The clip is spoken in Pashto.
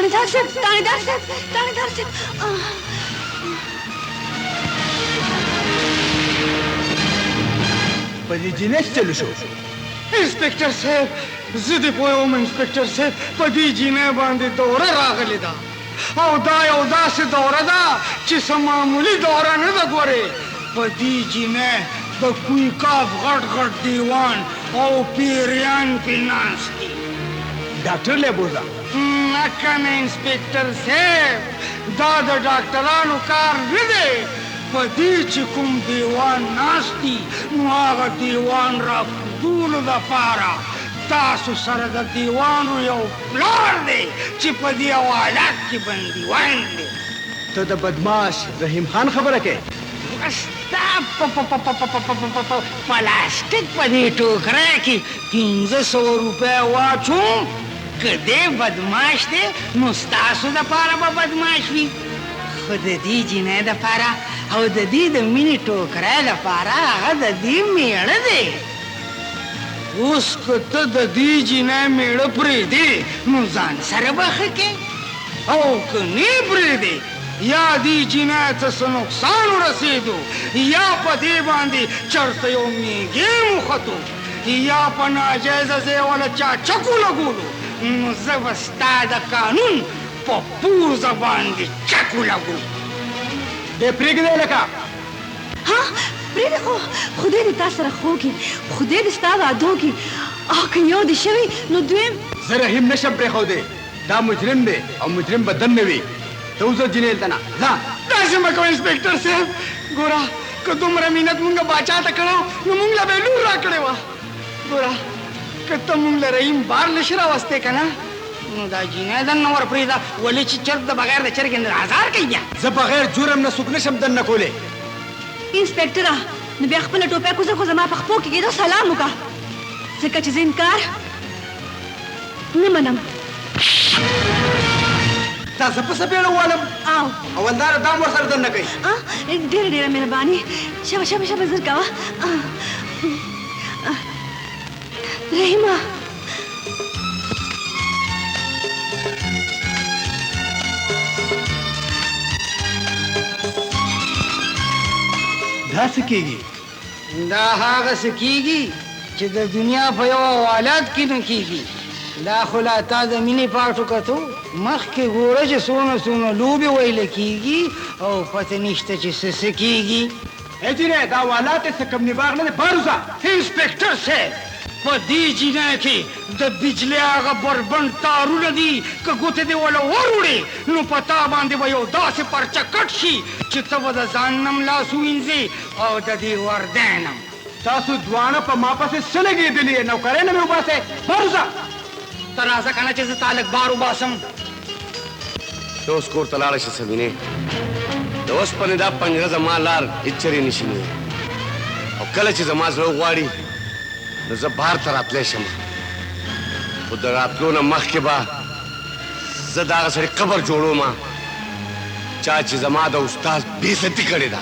تاڼېدار صاحب، تاڼېدار صاحب، تاڼېدار صاحب. په دې جینۍ څه چل شو؟ انسپکټر صاحب، زه دې پوه وم. انسپکټر صاحب، په دې جینۍ باندې دوره راغلې ده، او دا یو داسې دوره ده چې څه معمولي دوره نه ده. ګورې، په دې جینۍ د کوی کاف غټ غټ دیوان او پیریان پې ناست دي. ډاکټر له بوزه. نه کنه انسپکټر صاحب، دا د ډاکټرانو کار نه دی. په دې چې کوم دیوان ناست دي، نو هغه دیوان را کوزولو دپاره تاسو سره د دیوانو یو پلار دی چې په دې حوالات کې بندیوان دی. ته د بدماش رحیم خان خبره کوې؟ ستا په پلاستیک په دې ټوکره کې 500 روپۍ واچوم. که دی بدماش دی، نو ستاسو دپاره به بدماش وي، خو د دې جینۍ دپاره او د دې د مینې ټوکرۍ دپاره هغه د دې مېړه دی. اوس که ته د دې جینۍ مېړه پرېږدې، نو ځان سره به ښه کې، او که نه پرېږدې، یا دې جینۍ ته څه نقصان ورسېدو، یا په دې باندې چېرته یو میږی وختو، یا په ناجایزه ځای وله چا چک ولګولو، نو زه به ستا د قانون په پوزه باندې چک ولګوم. دې پرېږدی لکه. ها، پرېږده. خو خدای دې تا سره ښه وکړي، خدای دې ستا واده وکړي، او که یو دې شوی نو دویم. زه رحیم نشم پرېښودی. دا مجرم دی او مجرم به دننه وي. ته وځه جینۍ هلته نه، ځه. داسې مه کوه انسپکټر صاحب. ګوره، که دومره منت مونږ باچا ته کړو، نو مونږ له به یې لور راکړې وه. ګوره، که ته مونږ له رحیم بار نه شې راوستی که نه، نو دا جینۍ دننه ورپرېږده، ولې چې چرګ د بغیر د چرګې نه ازار کوي بیا. زه بغیر جرم نه څوک نشم دننه کولی. انسپکټره، نو بیا خپله ټوپۍ کوزه خو زما په خپو کې کېده، سلام وکړه، ځکه چې زه انکار نه منم. تا زه په څپېړه ووالم؟ او حوالداره، دام ورسره دننه کوي. ډېره ډېره مهرباني. شابه شابه شابه، زر کوه رحیمه. دا څه کېږي؟ دا هغه څه کېږي چې د دنیا په یو حوالات کې نه کېږي. دا خو لا تا د مینې پاټو کتو. مخکې ګوره چې څونه څونه لوبې ویل کېږي او پته نشته چې څه څه کېږي. ای جینۍ، دا حوالات څه کم باغ نه دی، بار وځه. انسپکټر صاحب، په دې جینۍ کې د بجلۍ هغه بربنډ تارونه دي، که ګوتې دې وله وروړې، نو په تا باندې به یو داسې پرچه کټ شي چې ته به د ځان نه هم لاس ووینځې او د دې وردی نه هم. تاسو دواړه په ما پسې څه لګېدلي یې؟ نوکرۍ نه مې وباسئ، بار وځه. ته راځه که نه چې زه تا لږ بار وباسم. ته اوس کور ته لاړه شه سمینې. د اوسپنې دا پنجره زما لار هېڅ چېرې نه شي نیولی، او کله چې زما زړه وغواړي، نو زه بهر ته راتلی شم، خو د راتلو نه مخکې به زه د هغه سړي قبر جوړوم چا چې زما د استاد بېعزتي کړې ده.